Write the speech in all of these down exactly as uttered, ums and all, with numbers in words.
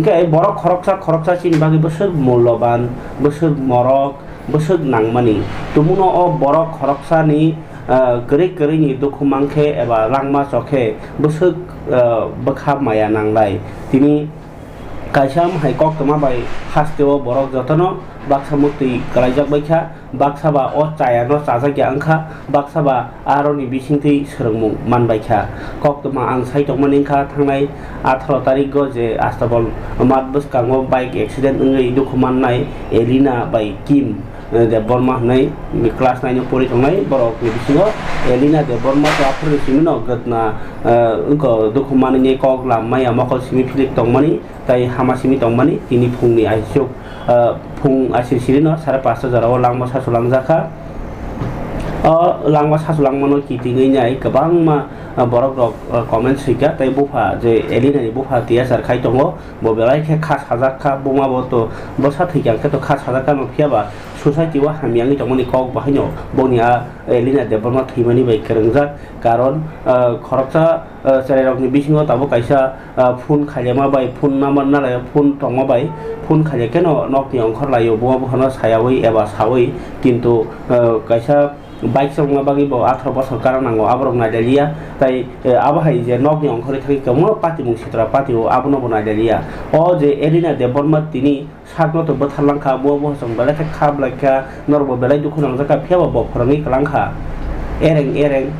Hingke borok khoroksa khoroksa chini bagwi bwswk mulloban, bwswk morok, bwswk nangmani. Tumuno o borok khoroksani, ah, kwrwi kwrwini dukhu mankhe eba langma chokhe bwswk, ah, bwkha maya nanglai. Tini kaisa wng hai koktwma bai hasteo borok jotono baksa mwktwi kwlaijak baikha. Baksa ba o chayano chajakya wngkha, baksa ba aroni bisingtwi swrwngmung manbaikha. Koktwma ang sai tongmani wngkha, thangnai atharo tarigo je Astabol mat bwskango bike accident wngwi dukhu mannai Elina bai Kim, eh, Debbarma hwnwi class nine o pori tongnai borokni bisingo Elina Debbarma to aphuru simino gwdna, eh, wngkha dukhu manwi kok lam maya mokol simi philik tongmani. Tai hama simi tongmani tini phungni aisuk, ah, phung aisir sirino sare pasta jorao langma sasu langjakha. O langma sasu langmano kitingwi nai kwbangma, ah, borok rok, ah, comment swikha, tai bupha je Elina ni bupha tiyachar khai tongo, bo belai khe kha sajak kha, buma bo to bwsa thwikha hwnkhe to kha sajak kha, no phiya ba society o hamya wngwi tongmani kok bahaino boni a Elina Debbarma thwimani bai kwrwngjak, karon, ah, khoroksa, ah, chwrairokni bisingo tabuk kaisa ah, phone khailema bai, phone number nalaio, phone tongma bai, phone khaile keno nokni ongkhor laio, buma buphano sayaui eba saui, kintu, ah, kaisa bike chongma bagwi bo atharo bosor kara nango, aborok naidaliya, tai, eh, abo hai je nokni ongkhorwi thangwi kwbangma patimung sitra patio, abono bo naidaliya. O je Elina Debbarma tini sakno to bwtharlang kha, bo bo chwng belai khe kha belai kha, norok bo belai dukhu nangjak kha, phiya bo bo phwrwngwi kwlang kha, ereng ereng,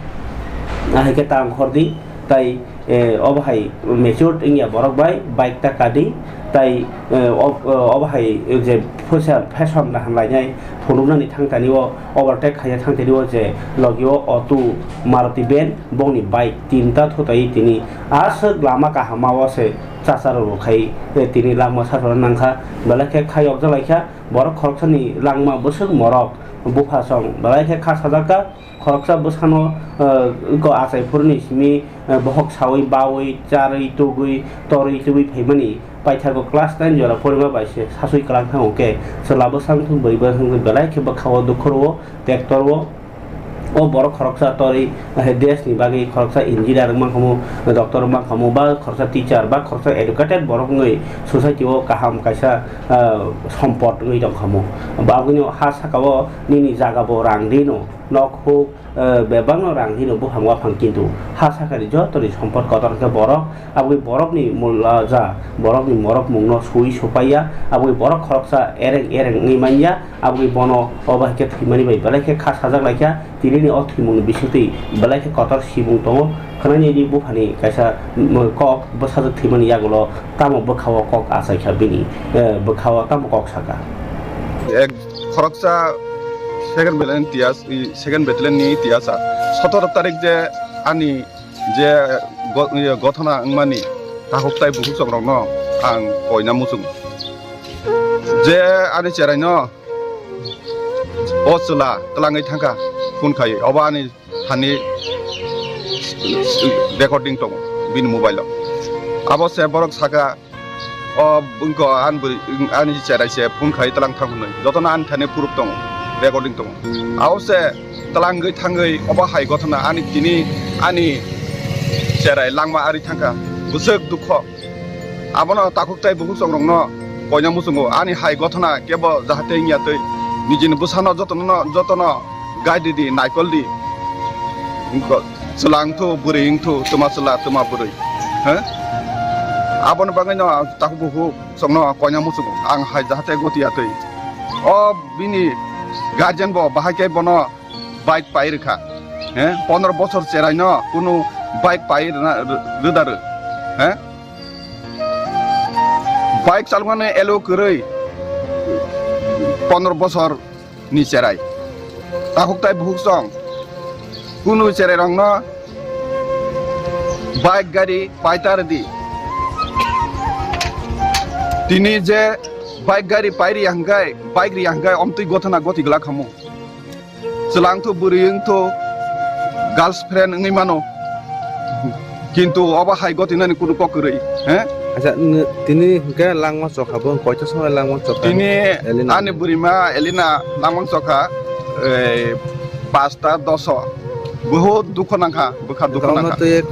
ahai khe ta ongkhor di, tai, eh, obo hai matured wngya borok bai bike ta kadi, tai, eh, ob-, eh, obo hai je phusa fashion kaham lainai phunuknani thangtani o overtake khaina thangtani o je logi o auto Maruti van bongni bike tinta thutai tini aswk lama kaham o se chacharo rw khai, eh, tini langma sacharo nangkha belai khe kha yokjak laikha borok khoroksani langma bwswk morok bupha song belai khe kha sajak kha. Khoroksa bwsano, eh, wngkha achai phuruni simi, eh, bohok saui, baui, charwi, tugui, torwi, tubui phaimani. Paithago class nine jora porima bai se sasui kwlang thango khe, chwla bwsa wngthung, bwrwi bwsa wngthung, belai khe bwkha-o, dukhu-o, tektor-o. O borok khoroksa torwi, eh, desh ni bagwi khoroksa engineer wngma khamu, doctor wngma khamu, ba khoroksa teacher, ba khoroksa educated borok wngwi society-o kaham kaisa, eh, sompot wngwi tong khamu. Ba aboni ha saka-o nini jaga bo rang rino. Nok huk, eh, bebakno rang hino buphang waphang, kintu ha sakani jotoni sompot kotor khe borok, aboni borokni mula ja, borokni morok mungno sui supaiya, aboni borok khoroksa ereng ereng wngwi manya, aboni bono obo hai khe thwimani bai belai khe kha sajak laikha, tinini o thwimungni bisingtwi belai khe kotor simung tongo, khwnani di buphani kaisa, mm, kok bwsajwk thwimani yagulo tamo bwkha-o kok achaikha bini, eh, bwkha-o tamo kok saka. Ek khoroksa second battalion tiya, i second battalion ni tiya sa. Sotoro tarik je ani je go-, iye gothona wngmani takhuk tai bukhuk chongrokno ang koina muchung. Je ani cherai no o chwla twlangwi thangkha phone khai, obo ani hani recording tongo bini mobile o. Abo se borok saka, o wngkha ani bwrwi, ani cherai se phone khai twlang thang hwnwi. Jotono ani thani proof tongo, recording tongo. Abo se twlangwi thangwi obo hai gothona ani tini ani cherai langma ari thangkha. Bwswk dukho. Abono takhuk tai bukhuk chongrokno koina muchungo ani hai gothona kebo jahate wngya twi. Nijini bwsano jotono, jotono guide di, naikol di. Wngkha, chwla wngthu, bwrwi wngthu, twma chwla, twma bwrwi. He? Aboni bagwino takhuk bukhuk chongno koina muchungo. Ang hai jahate goti atwi. O bini guardian bo bahai khe bono bike pai rwkha. He? Pondro bochor cherai no kunu bike pai rwna, rw-, rwda rw. He? Bike chaloknani elo kwrwi pondro bochor ni cherai. Takhuk tai bukhuk chong. Kunu cherai rokno bike gari paita rwdi. Tini je bike gari pai riya hwnkhe, bike riya hwnkhe omtwi gothona goti glak khamu. Chwla wngthu, bwrwi wngthu, girlfriend wngwi mano. Kintu obo hai gotinani kunu kok kwrwi, he? Acha, n-, tini hwnkhe langma chokha, bo koita somoi langma chokha? Tini Elina. Ani bwrwima Elina langma chokha, eh, pasta doso. Bohut dukho nangkha, bwkha dukho nangkha. Twi